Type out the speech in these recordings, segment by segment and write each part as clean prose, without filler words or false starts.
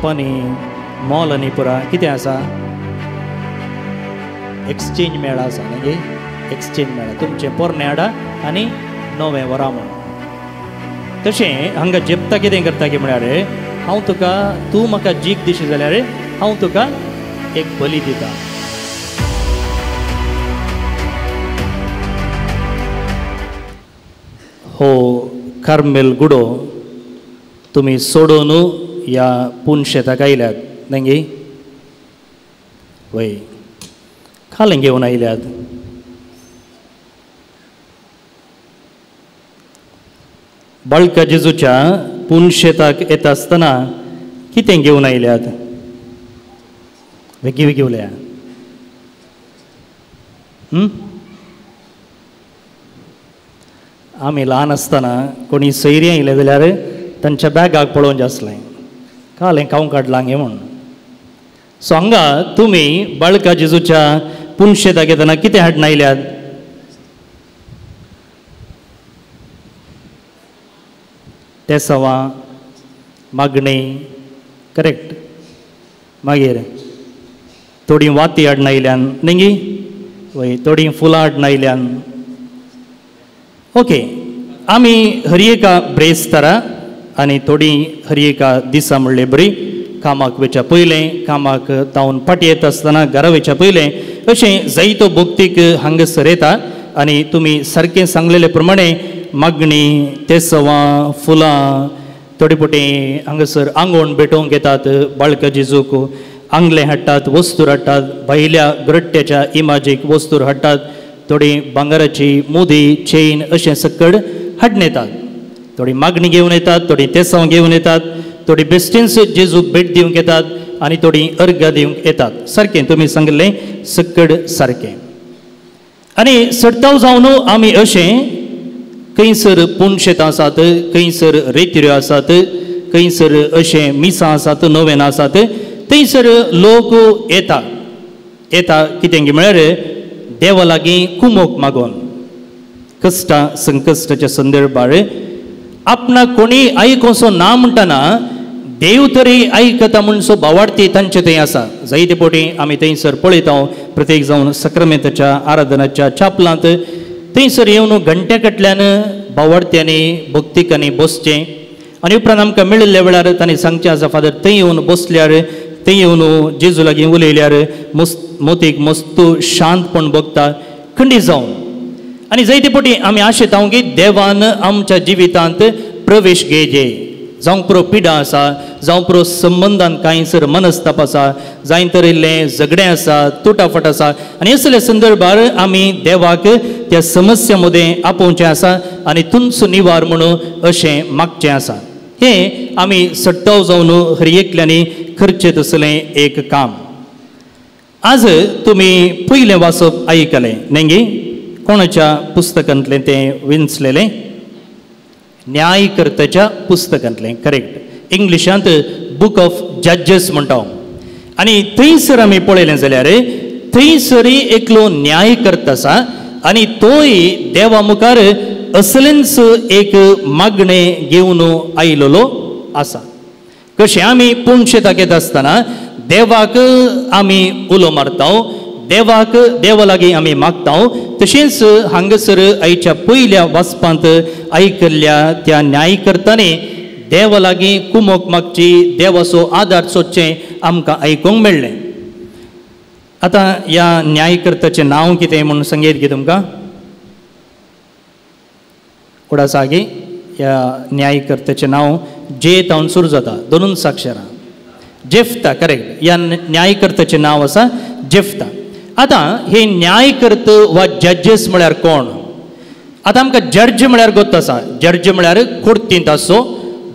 शॉपांनी मॉलांनी पुरा कितें आसा, एक्सचेंज मेळा आसा न्ही, एक्सचेंज मेळा, तुमचें पोरणें हाडा आनी नवें व्हरा म्हूण. तशें हांगा जेप्ता कितें करता की म्हळ्यार हांव तुका, तूं म्हाका जीक दिशी जाल्यार हांव तुका एक बली दिता. हो कार्मेल गुडो तुमी सोडून ह्या पुनशेताक आयल्यात न्ही, वय खालें घेवन आयल्यात. बाळका जेजूच्या पुनशेताक येता आसतना कितें घेवन आयल्यात? वेगळी वेगळी उलया. आमी ल्हान आसतना कोणी सैरी आयले जाल्यार तांच्या बॅगाक पळोवचें आसलें, कालें खावंक काडलां गे म्हूण. सो हांगा तुमी बाळका जेजूच्या पुनशेताक येतना कितें हाडून आयल्यात? तेसवां, मागणी, करेक्ट. मागीर थोडीं वाती हाडून आयल्यान न्ही, वय थोडीं फुलां हाडून आयल्यान. ओके, आमी हर एका ब्रेस्तारा आनी थोडीं हर एका दिसा म्हणले बरी कामाक वयच्या पयलें, कामाक तावन फाटीं येता आसतना घरा वयच्या पयलें अशें जायतो भक्तीक हांगासर येता. आनी तुमी सारकें सांगलेले प्रमाणे मागणी, तेसवां, फुलां, थोडे फावटी हांगासर आंगवण भेटोवंक येतात बाळका जेजूक, आंगलें हाडटात, वस्तूर हाडटात, भायल्या ग्रट्ट्याच्या इमाजीक वस्तूर हाडटात, थोडी भांगराची मुदी, चेन अशें सकड हाडून येतात. थोडी मागणी घेवन येतात, थोडी तेसांव घेवन येतात, थोडी बेस्टीन्स जेजूक भेट दिवंक येतात आनी थोडी अर्घां दिवंक येतात. सारकें तुमी सांगिल्लें सकड सारकें. आनी सडताव जावन आमी अशें खंयसर पुनशेतां आसात, खंयसर रेतिऱ्यो आसात, खंयसर अशें मिसां आसात, नोवेनां आसात, थंयसर लोक येता. येता कितें म्हळ्यार देवा लागीं कुमोक मागोन कश्टां संकश्टाच्या संदर्भार आपणाक कोणी आयकोसो ना म्हणटना देव तरी आयकता म्हणसो भावार्थी तांचे थंय आसा. जायते फावटी आमी थंयसर पळयता, प्रत्येक जावन सक्रामेंताच्या आराधनाच्या छापलांत थंयसर येवन घंट्या कडल्यान भावार्थ्यांनी भक्तिकांनी बसचें आनी उपरांत आमकां मेळिल्ल्या वेळार तांणी सांगचें आसा, फादर थंय येवन बसल्यार, थंय येवन जेजू लागीं उलयल्यार मस्त मोतीक मस्त शांतपण भोगता खंडीत जावन. आनी जायते फावटी आमी आशेता की देवान आमच्या जिवितांत प्रवेश घेवचे, जावं पुरो पिडा आसा, जावं पुरो संबंदान कांय सर मनस्ताप आसा, जाय तर इल्लें झगडें आसा, तुटाफट आसा, आनी असल्या संदर्भार आमी देवाक त्या समस्या मदें आपोवचें आसा आनी तुमचो निवार म्हणून अशें मागचें आसा. हें आमी सट्टाव जावन हर एकल्यांनी करचें तसलें एक काम. आज तुमी पयलें वाचप आयकलें न्ही, कोणाच्या पुस्तकांतलें तें विंचलेलें? न्यायकर्त्याच्या पुस्तकांतलें, करेक्ट. इंग्लिशांत बूक ऑफ जजेस म्हणटा. आनी थंयसर आमी पळयलें जाल्यार थंयसरय एकलो न्यायकर्ता आसा आनी तोय देवा मुखार असलेंच एक मागणें घेवन आयलेलो आसा. कशें आमी पुनशेताक येता आसतना देवाक आमी उलो मारता, देवाक देवा लागीं आमी मागता, तशेंच हांगासर आयच्या पयल्या वाचपांत आयकल्ल्या त्या न्यायकर्त्यांनी देवा लागीं कुमोक मागची, देवाचो आदार सोदचें आमकां आयकूंक मेळ्ळें. आतां ह्या न्यायकर्त्याचें नांव कितें म्हूण सांगेत गे तुमकां? कोणाचा आगे ह्या न्यायकर्त्याचें नांव जे तावन सुरू जाता, दोनूच अक्षरां, जेफ्ता, करेक्ट. ह्या न्यायकर्त्याचें नांव आसा जेफ्ता. आतां हे न्यायकर्त वा जजेस म्हळ्यार कोण? आतां आमकां जड्ज म्हळ्यार गोत आसा. जड्ज म्हळ्यार कोर्तींत आसचो,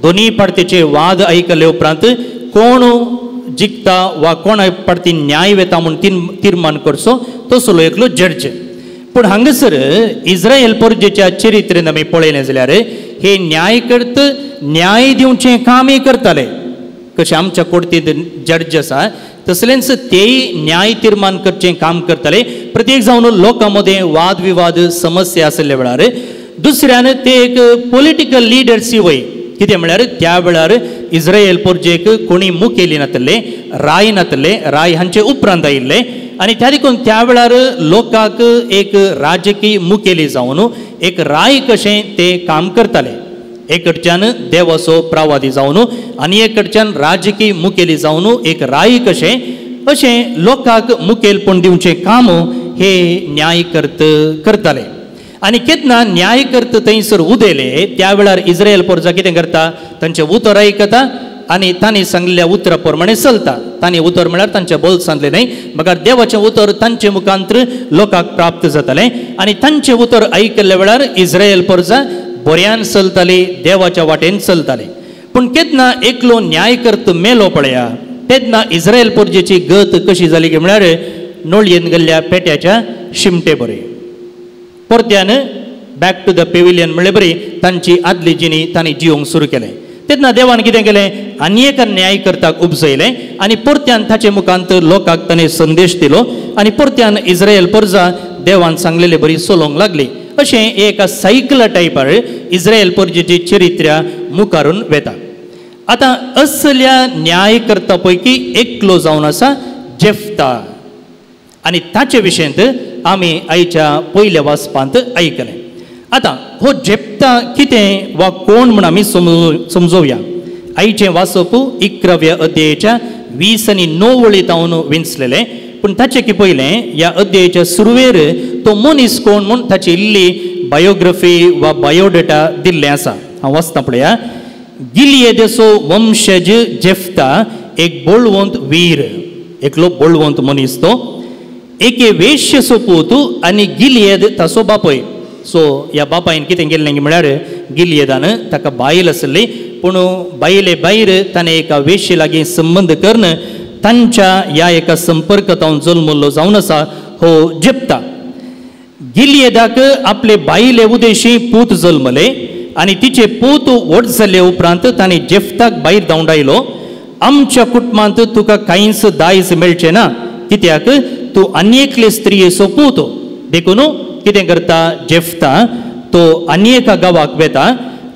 दोनूय पार्टीचे वाद आयकले उपरांत कोण जिखता वा कोण पार्टी न्याय वेता म्हूण तिर्मान करचो तसलो एकलो जड्ज. पूण हांगासर इस्रायल परजेच्या चरित्रेन आमी पळयलें जाल्यार हे न्यायकर्त न्याय दिवचें कामय करताले. कशें आमच्या कोर्तींत जड्ज आसा तसलेंच तेय न्याय तिर्मान करचें काम करताले. प्रत्येक जावन लोकां मदें वाद विवाद समस्या आशिल्ल्या वेळार दुसऱ्यान ते एक पॉलिटिकल लिडर्सी वय कितें म्हळ्यार त्या वेळार इस्रायल पोरजेक कोणी मुखेली नातले, राय नातले, राय हांचे उपरांत आयिल्ले आनी त्या देखून त्या वेळार लोकांक एक राजकीय मुखेली जावन एक राय कशें ते काम करताले. एक कडच्यान देवाचो प्रवादी जावन आनी एक कडच्यान राजकीय मुखेली जावन एक राय कशें अशें लोकांक मुखेलपण दिवचें काम हे न्यायकर्त करताले. आनी केन्ना न्यायकर्त थंयसर उदेले त्या वेळार इस्रायल पोरजा कितें करता, तांचें उतर आयकता आनी तांणी सांगल्या उतरा प्रमाणे चलता. तांणी उतर म्हळ्यार तांच्या बोल्सांतलें न्हय, मगर देवाचें उतर तांचे मुखांत लोकांक प्राप्त जातालें आनी तांचें उतर आयकल्ल्या वेळार इस्रायल पोरजा बऱ्यान चलताली, देवाच्या वाटेन चलताले. पूण केन्ना एकलो न्यायकर्त मेलो पळया तेन्ना इस्रायल पोरजेची गत कशी जाली की म्हळ्यार नोळयेन गेल्ल्या पेट्याच्या शिमटे बरी परत्यान बॅक टू the pavilion म्हणले बरी तांची आदली जिणी तांणी जिवंक सुरू केलें. तेन्ना देवान कितें केलें, आनी एका न्यायकर्ताक उपजयलें आनी परत्यान ताचे मुखांत लोकांक ताणें संदेश दिलो आनी परत्यान इस्रायल परजा देवान सांगलेले बरी चलोवंक लागली. अशें एका सायकला टायपार इस्रायल परजेची चरित्र्या मुखारून वेता. आतां असल्या न्यायकर्ता पैकी एकलो जावन आसा जेफ्ता आनी ताचे विशयंत आमी आयच्या पयल्या वाचपांत आयकलें. आतां हो जेफ्ता कितें वा कोण म्हूण आमी समजोवया. आयचें वाचप 11व्या अध्यायाच्या 20 आनी 9 वळी तावन विंचलेलें. पूण ताचे की पयलें ह्या अध्यायाच्या सुरवेर तो मनीस कोण म्हूण ताची इल्ली बायोग्राफी वा बायोडेटा दिल्लें आसा. हांव वाचता पळया. गिलियेदाचो वंशज जेफ्ता एक बळवंत वीर, एकलो बळवंत मनीस तो, एके वेश्येचो पूत आनी गिलियेद ताचो बापूय. सो ह्या बापायन कितें केल्लें म्हळ्यार गिलियेदान ताका बायल आसली, पूण बायले भायर ताणें एका वेश्ये लागीं संबंद करून तांच्या ह्या एका संपर्कांत जल्मल्लो जावन आसा हो जेफ्ता. गिलियेदाक आपले बायले उदेशी पूत जल्मले आनी तिचे पूत व्हड जाले उपरांत ताणें जेफ्ताक भायर धांवडायलो. आमच्या कुटुंबांत तुका कांयच दायज मेळचें ना, कित्याक तूं आनी एकले स्त्रियेचो पूत. देखून कितें करता जेफ्ता, तो आनी एका गांवाक वेता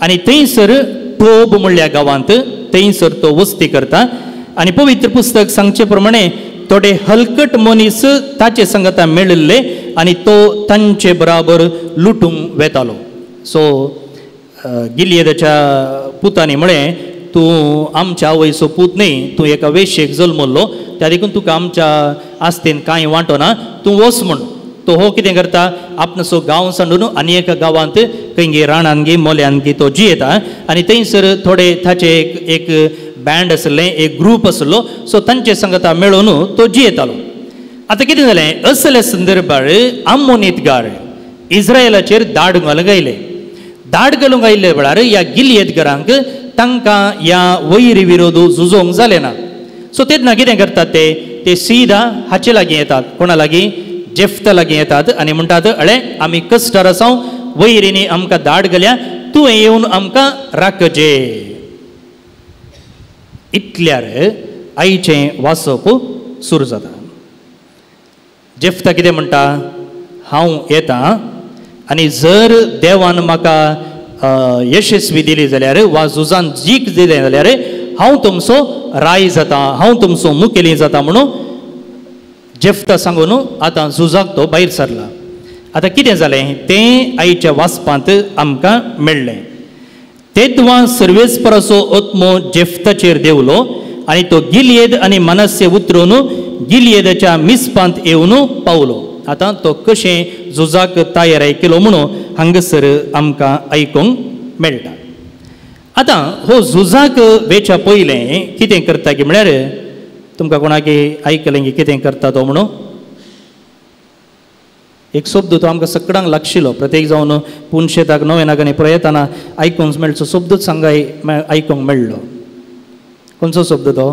आनी थंयसर टोब म्हणल्या गांवांत थंयसर तो वस्ती करता. आनी पवित्र पुस्तक सांगचे प्रमाणे थोडे हलकट मनीस ताचे संगता मेळिल्ले आनी तो तांचे बराबर लुटूंक वेतालो. सो गिलियेदाच्या पुतांनी म्हळें, तूं आमच्या आवयचो पूत न्हय, तूं एका वेश्येक जल्मल्लो, त्या देखून तुका आमच्या आस्तेन कांय वांटो ना, तूं वच म्हूण. तो हो कितें करता, आपणाचो गांव सांडून आनी एका गांवांत खंय राणान गी मोल्यान गी तो जियेता आनी थंयसर थोडे ताचे एक बँड आसलें, एक ग्रूप आसलो, सो तांचे संगता मेळोवन तो जियेतालो. आतां कितें जालें, असल्या संदर्भार आमोनीतगार इस्रायलाचेर दाड घालूंक आयले. दाड घालूंक आयिल्ले वेळार ह्या गिलियेदगारांक तांकां ह्या वैरी विरोध झुजोवंक जालें ना. सो तेन्ना कितें करतात ते, ते सीधा हाचे लागीं येतात, कोणा लागीं, जेफ्ता लागीं येतात आनी म्हणटात, अळे आमी कश्टार आसाव, वैरींनी आमकां दाड घाल्या, तुवें येवन आमकां राखचे. इतल्यार आयचें वाचप सुरू जाता. जेफ्ता कितें म्हणटा, हांव येता आनी जर देवान म्हाका यशस्वी दिली जाल्यार वा झुजान जीक दिलें जाल्यार हांव तुमचो राय जाता, हांव तुमचो मुखेली जाता म्हणून जेफ्ता सांगून आतां झुजाक तो भायर सरला. आतां कितें जालें तें आयच्या वाचपांत आमकां मेळ्ळें. तेदवां सर्वेस्पराचो आत्मो जेफ्ताचेर देंवलो आनी तो गिलियेद आनी मनस्य उतरून गिलियेदाच्या मिस्पांत येवन पावलो. आतां तो कशें झुजाक तयार केलो म्हणून हांगासर आमकां आयकूंक मेळटा. आतां हो झुजाक वेच्या पयलें कितें करता की म्हळ्यार तुमकां कोणाक आयकलें की कितें करता तो म्हणून एक शब्द तो आमकां सगळ्यांक लागशिल्लो, प्रत्येक जावन पुनशेताक नवेनाक आनी प्रयताना आयकूंक मेळचो शब्दूच सांगाय आयकूंक मेळ्ळो. खंयचो शब्द तो?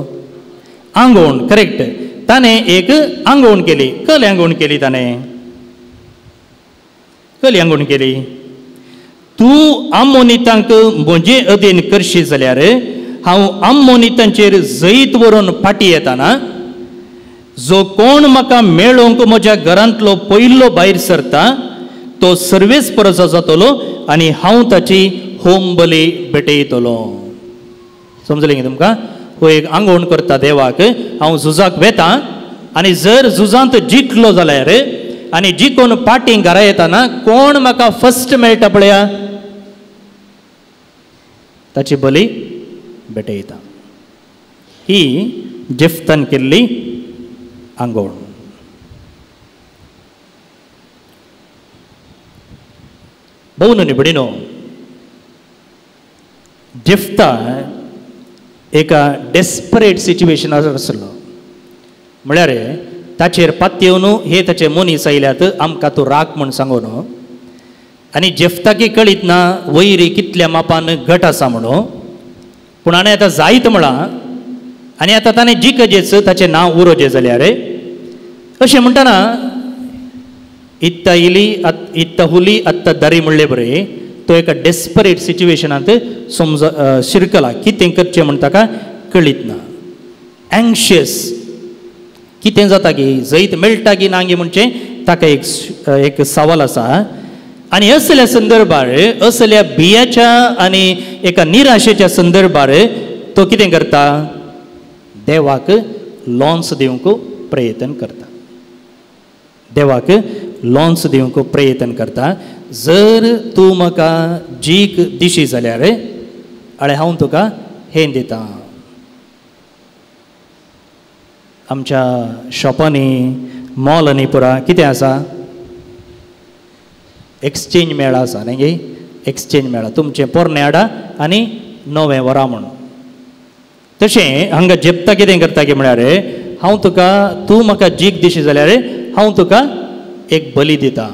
आंगवण. करेक्ट. ताणें एक आंगवण केली. कली आंगवण केली ताणें, कली आंगवण केली. तूं आमोनितांक म्हजे अधीन करशी जाल्यार हांव आमोनितांचेर जैत व्हरून फाटीं येताना जो कोण म्हाका मेळोवंक म्हज्या घरांतलो पयलो भायर सरता तो सर्वेस्पराचो जातलो आनी हांव ताची होम बली भेटयतलो. समजलें तुमकां? हो एक आंगवण करता देवाक, हांव झुजाक वेता आनी जर झुजांत जिखलो जाल्यार आनी जिखून पाटीं घरा येताना कोण म्हाका फस्ट मेळटा पळया ताची बली भेटयता. ही जेफ्तान केल्ली आंगवण. भोव निबडिनो जेफ्ता एका डेस्परेट सिच्युएशनार आसलो. म्हळ्यार ताचेर पातयेवन हे ताचे मनीस आयल्यात आमकां तूं राख म्हूण सांगून, आनी जेफ्ताकी कळीत ना वैरी कितल्या मापान घट आसा म्हणून, पूण आनी आतां जायत म्हळां आनी आतां ताणें जिखजेच ताचें नांव उरोजें जाल्यार अशें म्हणटना इत्ता इली इत्ता हुली आत्ता दरी म्हणले बरें तो एका डेस्परेट सिच्युएशनांत समज शिरकला. कितें करचें म्हूण ताका कळीत ना, एंक्शियस, कितें जाता की जैत मेळटा की ना म्हणचें ताका एक एक सवाल आसा. आनी असल्या संदर्भार असल्या भियाच्या आनी एका निराशेच्या संदर्भार तो कितें करता, देवाक लॉन्स दिवंक प्रयत्न करता. देवाक लॉन्स दिवंक प्रयत्न करता. जर तूं म्हाका जीक दिशी जाल्यार आळे हांव तुका हें दिता. आमच्या शॉपांनी मॉलांनी पुरा कितें आसा, एक्सचेंज मेळा आसा न्ही गे, एक्सचेंज मेळा, तुमचें पोरणें हाडा आनी नवें व्हरा म्हूण. तशें हांगा जेप्ता कितें करता की म्हळ्यार हांव तुका, तूं म्हाका जीक दिशी जाल्यार हांव तुका एक बली दिता.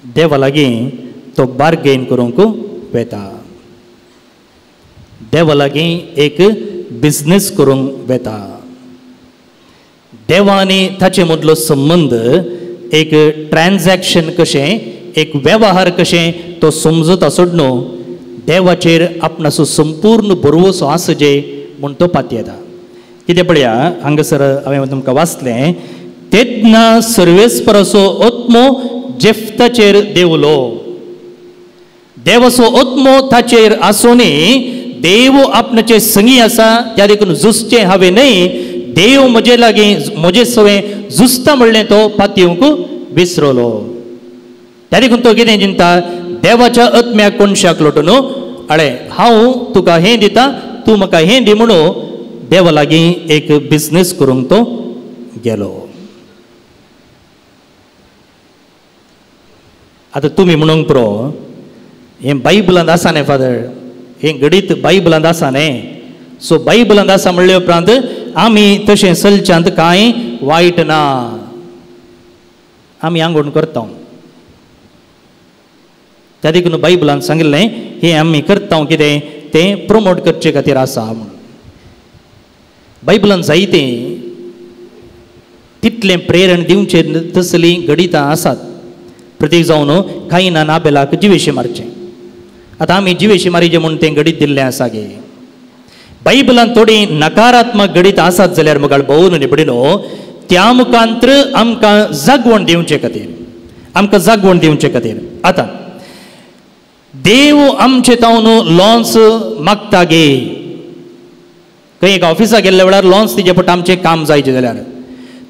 देवा लागीं तो बार्गेन करूंक वेता, देवा लागीं एक बिजनेस करूंक वेता. देवा आनी ताचे मदलो संबंद एक ट्रान्जॅक्शन कशें, एक वेव्हार कशें तो समजता सोडून देवाचेर आपणाचो संपूर्ण भरवसो आसा जे म्हूण तो पातयेता. कितें पळया हांगासर हांवें तुमकां वाचलें, तेन्ना सर्वेस्पराचो आत्मो जेफ्ताचेर देवलो. देवाचो आत्मो ताचेर आसूनय देव आपणाचे संगी आसा, त्या देखून झुजचें हांवें न्हय, देव म्हजे लागीं म्हजे सवें झुजता म्हणलें तो पातयेवंक विसरलो. त्या देखून तो कितें चिंता, देवाच्या आत्म्याक कोनशाक लोटून अळे हांव तुका हें दिता, तूं म्हाका हें दी म्हणून देवा लागीं एक बिजनेस करूंक तो गेलो. आतां तुमी म्हणूंक पुरो हें बायबलांत आसा न्ही फादर, हें घडीत बायबलांत आसा न्ही, सो बायबलांत आसा म्हणले उपरांत आमी तशें चलच्यांत कांय वायट ना, आमी आंगवण करता. त्या देखून बायबलान सांगिल्लें हें आमी करता कितें तें प्रमोट करचे खातीर आसा म्हणून. बायबलान जायतें तितलें प्रेरण दिवचें तसलीं घडितां आसात. प्रतीक जावन कांय ना नाबेलाक जिवेशी मारचें, आतां आमी जिवेशी मारीचें म्हूण तें घडीत दिल्लें आसा गे. बायबलान थोडीं नकारात्मक घडीत आसात जाल्यार मुखार भोवन निबडिनो त्या मुखांत्र आमकां जागवण दिवचे खातीर, आमकां जागवण दिवचे खातीर. आतां देव आमचे तावन लॉन्स मागता गे. खंय एका ऑफिसाक गेल्ल्या वेळार लॉन्स दिचें पडटा आमचें काम जायचें जाल्यार.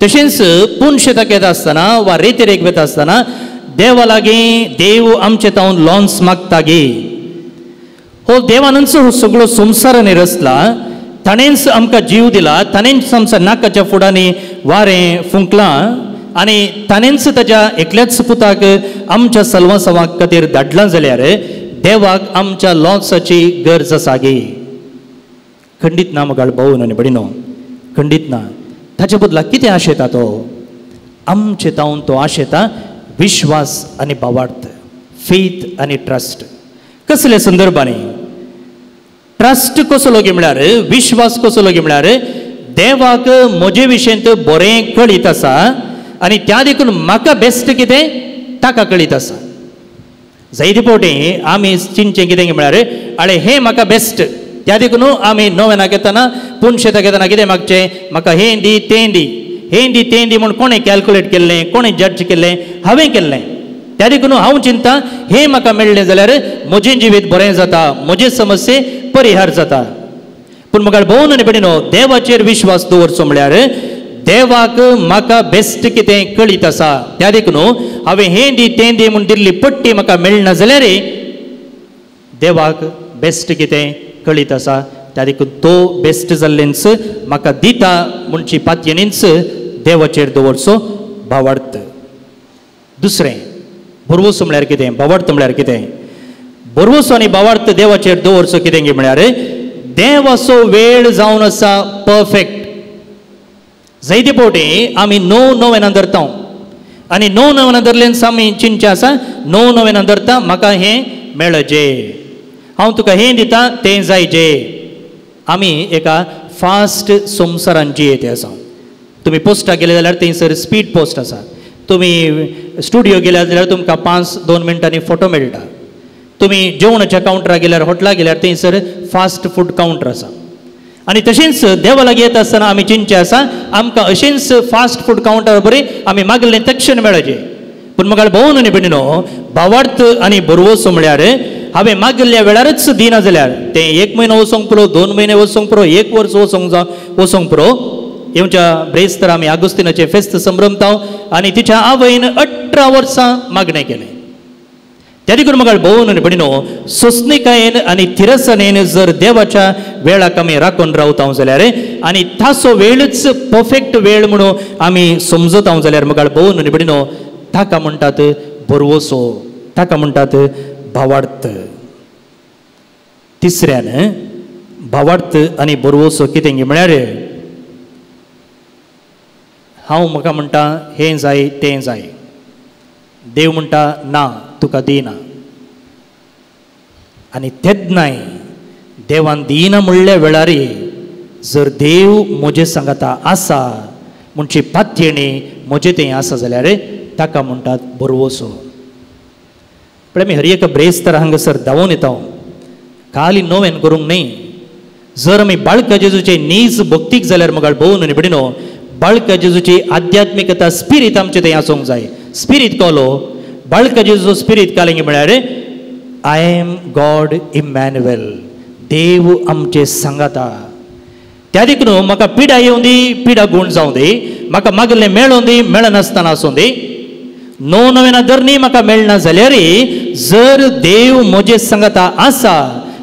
तशेंच पुनशेताक येता आसतना वा रेतेरेक वता आसतना देवा लागीं देव आमचे तावन लॉन्स मागता गे. हो देवानूच हो सगळो संवसारांनी रचला, ताणेंच आमकां जीव दिला, ताणेंच आमच्या नाकाच्या फुडांनी वारें फुंकलां आनी ताणेंच ताच्या एकल्याच पुताक आमच्या सलवासावा खातीर धाडलां जाल्यार देवाक आमच्या लॉन्साची गरज आसा गे. खंडीत ना मुखार भोवन आनी बडिनो, खंडीत ना. ताचे बदला कितें आशेता तो, आमचे तावन तो आशेता विश्वास आनी भावार्थ, फेथ आनी ट्रस्ट. कसल्या संदर्भांनी ट्रस्ट कसो गे म्हळ्यार, विश्वास कसो गे म्हळ्यार देवाक म्हजे विशयंत बरें कळीत आसा आनी त्या देखून म्हाका बेस्ट कितें ताका कळीत आसा. जायते फावटी आमी चिंतचें कितें म्हळ्यार आळे हें म्हाका बेस्ट, त्या देखून आमी नोवेनाक येतना पुनशेताक येतना कितें मागचें, म्हाका हें दी तें दी, हें दी तें दी म्हूण कोणें कॅल्कुलेट केल्लें, कोणें जज केल्लें, हांवें केल्लें. त्या देखून हांव चिंता हें म्हाका मेळ्ळें जाल्यार म्हजें जिवीत बरें जाता, म्हजे समस्ये परिहार जाता. पूण म्हाका भोवन आनी भयणीनो देवाचेर विश्वास दवरचो म्हळ्यार देवाक म्हाका बेस्ट कितें कळीत आसा, त्या देखून हांवें हें दी तें दी म्हूण दिल्ली पट्टी म्हाका मेळना जाल्यार देवाक बेस्ट कितें कळीत आसा, त्या देखून तो बेस्ट जाल्लेंच म्हाका दिता म्हणची पातयेनीच देवाचेर दवरचो भावार्थ. दुसरें भरवंसो म्हळ्यार कितें, भावार्थ म्हळ्यार कितें? भरवंसो आनी भावार्थ देवाचेर दवरचो कितें म्हळ्यार देवाचो वेळ जावन आसा परफेक्ट. जायते फावटी आमी णव नव्यान धरता आनी णव नव्यान धरल्यान आमी चिंतचें आसा णव नव्यान धरता म्हाका हें मेळचे, हांव तुका हें दिता तें जायचे. आमी एका फास्ट संवसारान जियेते आसा. तुमी पोस्टाक गेले जाल्यार थंयसर स्पीड पोस्ट आसा, तुमी स्टुडियो गेले जाल्यार तुमकां 5-2 मिनटांनी फोटो मेळटा, तुमी जेवणाच्या कावंटराक गेल्यार हॉटेलाक गेल्यार थंयसर फास्ट फूड कावंटर आसा. आनी तशेंच देवा लागीं येता आसतना आमी चिंतचें आसा आमकां अशेंच फास्ट फूड कावंटर बरें आमी मागलें तक्षण मेळचें. पूण म्हाका भोवन आनी भयणीनो भावार्थ आनी भरवंसो म्हळ्यार हांवें मागिल्ल्या वेळारच दिना जाल्यार तें 1 म्हयनो वचोंक पुरो, 2 म्हयने वचोंक पुरो, 1 वर्स वचोंक पुरो. येवच्या ब्रेस्तर आमी आगुस्तिनाचें फेस्त संभ्रमता आनी तिच्या आवयन 18 वर्सां मागणें केलें. त्या देखून म्हाका भोवन आनी भयणीनो सोंसणिकायेन आनी थिरसणेन जर देवाच्या वेळाक आमी राखून रावता जाल्यार आनी ताचो वेळच परफेक्ट वेळ म्हणून आमी समजता जाल्यार म्हाका भोवन आनी भयणीनो ताका म्हणटात भरवंसो, ताका म्हणटात भावार्थ. तिसऱ्यान भावार्थ आनी भरवंसो कितें म्हळ्यार हांव म्हाका म्हणटा हें जाय तें जाय, देव म्हणटा ना तुका दिना. आनी तेन्नाय देवान दिना म्हणल्या वेळार जर देव म्हजे सांगाता आसा म्हणची पातयेणी म्हजें तें आसा जाल्यार ताका म्हणटात भरवंसो. पळय आमी हर एका ब्रेस्तार हांगासर धांवून येता, खाली नोवेन करूंक न्हय. जर आमी बाळका जेजूचे नीज भक्तीक जाल्यार म्हाका भोवन आनी भयणीनो बाळका जेजूची आध्यात्मिकता स्पिरीत आमचें थंय आसूंक जाय. स्पिरीत कोलो बाळका जेजूचो स्पिरीत कालें म्हळ्यार I am God Emmanuel, देव आमचे सांगाता. त्या देखून म्हाका पिडा येवं दी, पिडा गूण जावं दी, म्हाका मागलें मेळों दी, मेळनासतना आसूं दी, णव नव्यान धरणी म्हाका मेळना जाल्यार जर देव म्हजे सांगाता आसा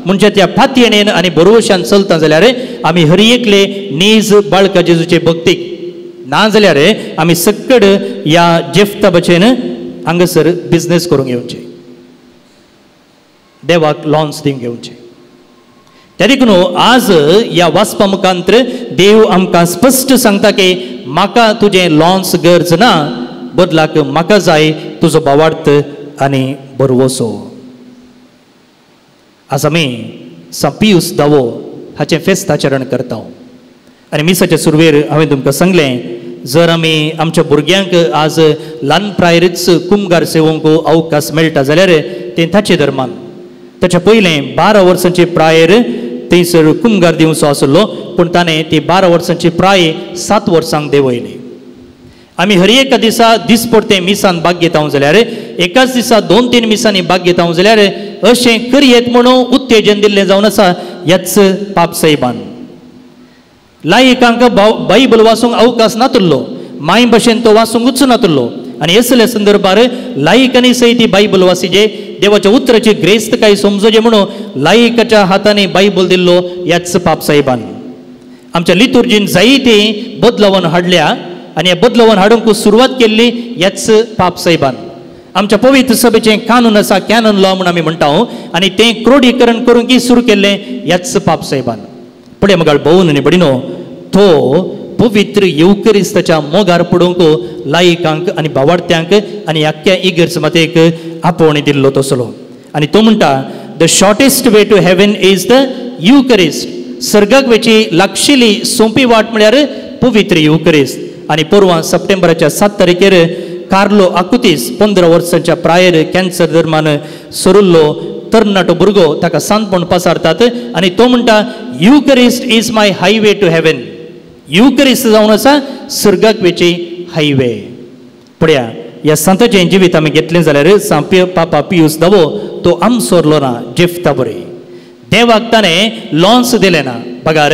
म्हणजे त्या पातयेणेन आनी भरवशान चलता जाल्यार आमी हर एकले नीज बाळका जेजूचे भक्तीक ना जाल्यार आमी सक्कड ह्या जेफ्ता भशेन हांगासर बिजनेस करूंक येवचें, देवाक लॉन्स दिवंक घेवचें. त्या देखून आज ह्या वाचपा मुखांतर देव आमकां स्पश्ट सांगता की म्हाका तुजें लॉन्स गरज ना, बदलाक म्हाका जाय तुजो भावार्थ आनी भरवंसो. आज आमी सांत पियूस दावो हाचें फेस्त आचरण करता आनी मिसाचे सुरवेर हांवें तुमकां सांगलें जर आमी आमच्या भुरग्यांक आज ल्हान प्रायरीच कुमगार सेवंक अवकाश मेळटा जाल्यार तें ताचे धर्मान. ताच्या पयलें 12 वर्सांचे प्रायर थंयसर कुमगार दिवचो आसलो, पूण ताणें ती 12 वर्सांची प्राय 7 वर्सांक देंवयली. आमी हर एका दिसा दिसपडते मिसान भाग घेता जाल्यार एकाच दिसा 2-3 मिसांनी भाग घेता जाल्यार अशें करयेत म्हणून उत्तेजन दिल्लें जावन आसा ह्याच पापसाहेबान. लायकांक बायबल वाचूंक अवकाश नातुल्लो, माय भशेन तो वाचूंकूच नातुल्लो. आनी असल्या संदर्भार लायकांनी सयत ती बायबल वाचिजे, देवाच्या उतराची ग्रेस्तकाय समजोचे म्हणून लायकाच्या हातांनी बायबल दिल्लो ह्याच पापसाहेबान. आमच्या लितुर्जीन जायती बदलावन हाडल्या आनी ह्या बदलावन हाडूंक सुरवात केल्ली ह्याच पापसाहेबान. आमच्या पवित्र सभेचें कानून आसा, कॅनन लॉ म्हूण आमी म्हणटा आनी तें क्रोडीकरण करूंक सुरू केल्लें ह्याच पापसाहेबान. पळय मगाळ भोवन आनी भयणीनो तो पवित्र येवकरिस्ताच्या मोगार पडूंक लायकांक आनी भावार्थ्यांक आनी आख्ख्या इगर्ज मातेक आपोवणी दिल्लो तसलो. आनी तो म्हणटा the shortest way to heaven is the Eucharist. सर्गाक वेची लागशिली सोंपी वाट म्हळ्यार पवित्र युकरिस्त. आनी परवां सप्टेंबराच्या 7 तारखेर कार्लो आकुतीस 15 वर्सांच्या प्रायर कॅन्सर दरम्यान सरुल्लो तरणाटो भुरगो ताका सांतपण पसारतात आनी तो म्हणटा Eucharist is my highway to heaven. Eucharist जावन आसा सर्गाक वेची हायवे. पळया ह्या संताचें जिवीत आमी घेतलें जाल्यार सांत पापा पियूस दावो तो आमसोरलो ना जेफ्ता बरी. देवाक ताणें लॉन्स दिलें ना, बगार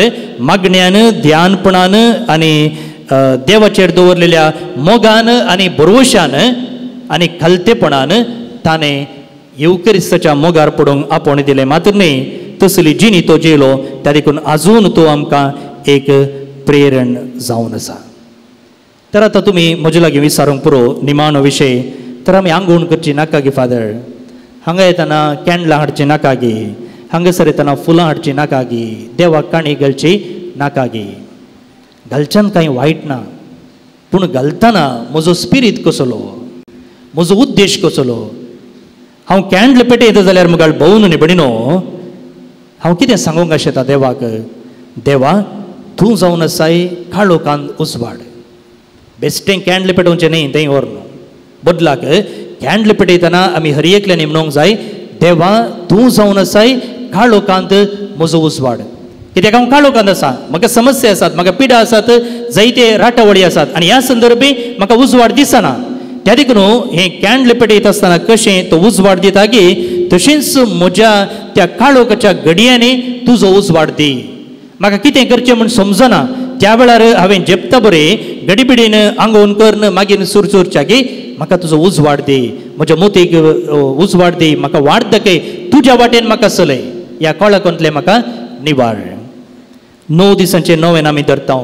मागण्यान ध्यानपणान आनी देवाचेर दवरलेल्या मोगान आनी भरवशान आनी खालतेपणान ताणें येवक्रिस्ताच्या मोगार पडूंक आपोवणें दिलें. मात्र न्ही तसली जिणी तो जेलो, त्या देखून आजून तो आमकां एक प्रेरण जावन आसा. तर आतां तुमी म्हजे लागीं विचारूंक पुरो निमाणो विशय, तर आमी आंगवण करची नाका गी फादर, हांगा येतना कॅन्डलां हाडची नाका गी, हांगासर येतना फुलां हाडची नाका गी, देवाक काणी घालची नाका गी. घालच्यान कांय वायट ना, पूण घालतना म्हजो स्पिरीत कसलो, म्हजो उद्देश कसलो. हांव कॅन्डल पेटयता जाल्यार मुखार भोवन निबडिनो, हांव कितें सांगूंक आशेता देवाक, देवा तूं जावन आसाय काळोखांत उजवाड. बेश्टें कॅन्डल पेटोवचें न्ही तें व्हर न्हू, बदलाक कॅन्डल पेटयतना आमी हर एकल्यान म्हणूंक जाय, देवा तूं जावन आसाय काळोखांत म्हजो उजवाड. कित्याक हांव काळोखांत आसा, म्हाका समस्या आसात, म्हाका पिडा आसात, जायते राटावळी आसात आनी ह्या संदर्भी म्हाका उजवाड दिसना. त्या देखून हें कॅन्डल पेटयता आसतना कशें तो उजवाड दिता की तशेंच म्हज्या त्या काळोखाच्या घडयांनी तुजो उजवाड दी. म्हाका कितें करचें म्हूण समजना त्या वेळार हांवें जेपता बरें गडीबिडीन आंगोवन करून मागीर सुरसुरच्या की म्हाका तुजो उजवाड दी, म्हज्या मोतीक उजवाड दी, म्हाका वाट दाखय, तुज्या वाटेन म्हाका चलय, ह्या काळोखांतलें म्हाका निवार. 9 दिसांचें नवेन आमी धरता,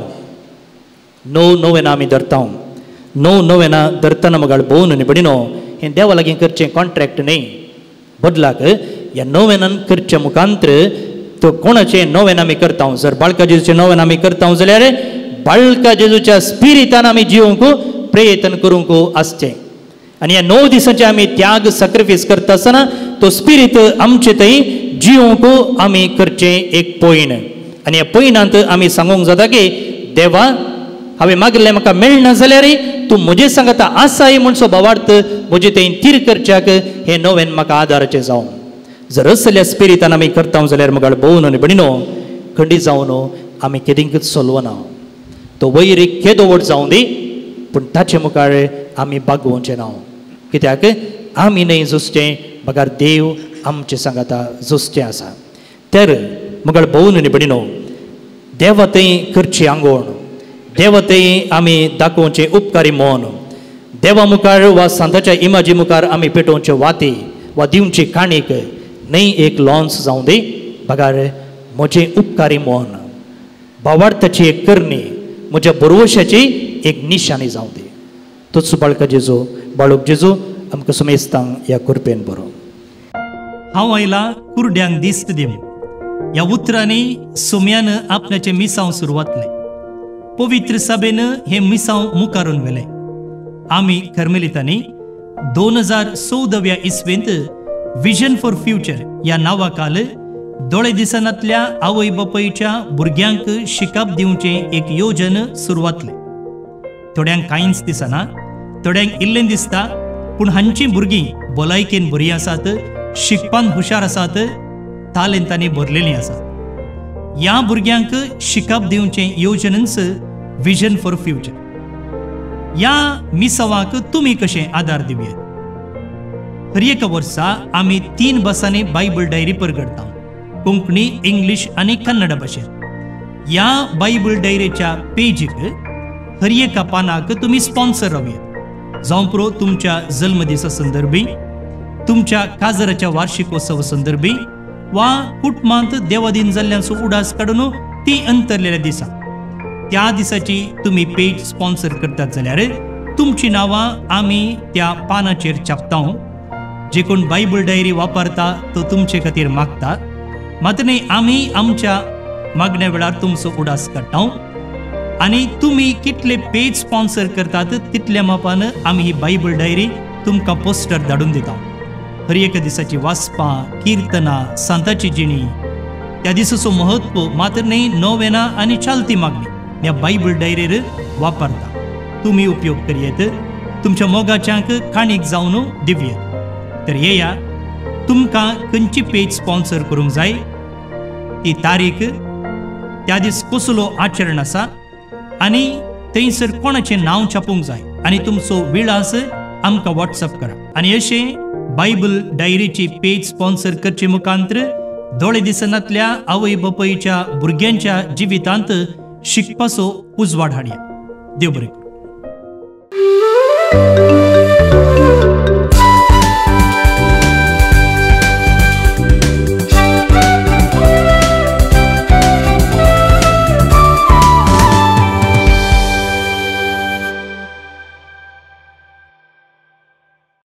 9 नवेनां आमी धरता. 9 नवेनां धरतना मगाळ भोवन निबडिनो हें देवा लागीं करचें कॉन्ट्रॅक्ट न्ही, बदलाक ह्या नवेनान करच्या मुखांत्र तो कोणाचें नवेन आमी करता. जर बाळका जेजूचें नवेन आमी करता जाल्यार बाळका जेजूच्या स्पिरितान आमी जिवंक प्रयत्न करूंक आसचें. आनी ह्या 9 दिसांचे आमी त्याग सॅक्रिफायस करता आसतना तो स्पिरीत आमचे थंय जिवंक आमी करचें एक पयण. आनी ह्या पयणांत आमी सांगूंक जाता की देवा हांवें मागिल्लें म्हाका मेळना जाल्यार तूं म्हजें सांगता आसाय म्हूण सो भावार्थ म्हजे थंय तीर करच्याक हें नवेन म्हाका आदाराचें जावं. जर असल्या स्पिरितान आमी करता जाल्यार मुखार भोवन आनी भणिनो खंडीत जावन आमी केदींकच सोलवना. तो वयर केदो व्हड जावं दी पूण ताचे मुखार आमी बागोवचें ना, कित्याक आमी न्हय झुजचें बगर देव आमचें सांगाता झुजचें आसा. तर मुखार भोवन आनी भणिनो देवा थंय करची आंगवण, देवा थंय आमी दाखोवचें उपकारी मन, देवा मुखार वा सांताच्या इमाजी मुखार आमी पेटोवचे वाती वा दिवची काणीक न्हय एक लॉन्स जावं दी, बगर म्हजें उपकारी मन भावार्थाची एक करणी म्हज्या बरवशाची एक निशाणी जावं दी. तोच बाळका जेजू, बाळूक जेजू आमकां सुमेस्तांक ह्या कृपेन बरो. हांव आयला कुरड्यांक दिस्त दिवंक ह्या उतरांनी सोम्यान आपल्याचें मिसांव सुरवातलें. पवित्र सभेन हें मिसांव मुखारून व्हेलें. आमी कर्मेलितांनी 2014व्या इस्वेंत विजन फॉर फ्युचर ह्या नांवाखाल दोळे दिसनांतल्या आवय बापायच्या भुरग्यांक शिकप दिवचें एक योजन सुरवातलें. थोड्यांक कांयच दिसना, थोड्यांक इल्लें दिसता, पूण हांचीं भुरगीं भलायकेन बरीं आसात, शिकपान हुशार आसात, तालेंतांनी भरलेलीं आसात. ह्या भुरग्यांक शिकप दिवचें योजनच विजन फॉर फ्युचर. ह्या मिसावाक तुमी कशें आदार दिवयेत? हर एका वर्सा आमी 3 भासांनी बायबल डायरी परगडटा, कोंकणी, इंग्लीश आनी कन्नड भाशेंत. ह्या बायबल डायरीच्या पेजीक हर एका पानाक तुमी स्पॉन्सर रावयेत. जावं पुरो तुमच्या जल्मदिसा संदर्भी, तुमच्या काजराच्या वार्षिकोत्सव संदर्भी वा कुटुंबांत देवादीन जाल्ल्यांचो उडास काडून ती अंतरलेल्या दिसा त्या दिसाची तुमी पेज स्पॉन्सर करतात जाल्यार तुमची नांवां आमी त्या पानाचेर छापता. जे कोण बायबल डायरी वापरता तो तुमचे खातीर मागता, मात्र न्ही आमी आमच्या मागण्या वेळार तुमचो उडास काडटा आनी तुमी कितले पेज स्पॉन्सर करतात तितल्या मापान आमी ही बायबल डायरी तुमकां पोस्टर धाडून दिता. हर एका दिसाची वाचपां, किर्तनां, सांताची जिणी, त्या दिसाचो म्हत्व, मात्र न्ही नोवेना आनी चालती मागणी ह्या बायबल डायरीर वापरता. तुमी उपयोग करयेत, तुमच्या मोगाच्यांक काणीक जावन दिवयेत. तर येया, तुमकां खंयची पेज स्पॉन्सर करूंक जाय ती तारीख, त्या दीस कसलो आचरण आसा आनी थंयसर कोणाचें नांव छापूंक जाय आनी तुमचो विळास आमकां वॉट्सअप करा. आनी अशें बायबल डायरीची पेज स्पॉन्सर करचे मुखांत्र दोळे दिसनातल्या आवय बापायच्या भुरग्यांच्या जिवितांत शिकपाचो उजवाड हाडया. देव बरें करूं.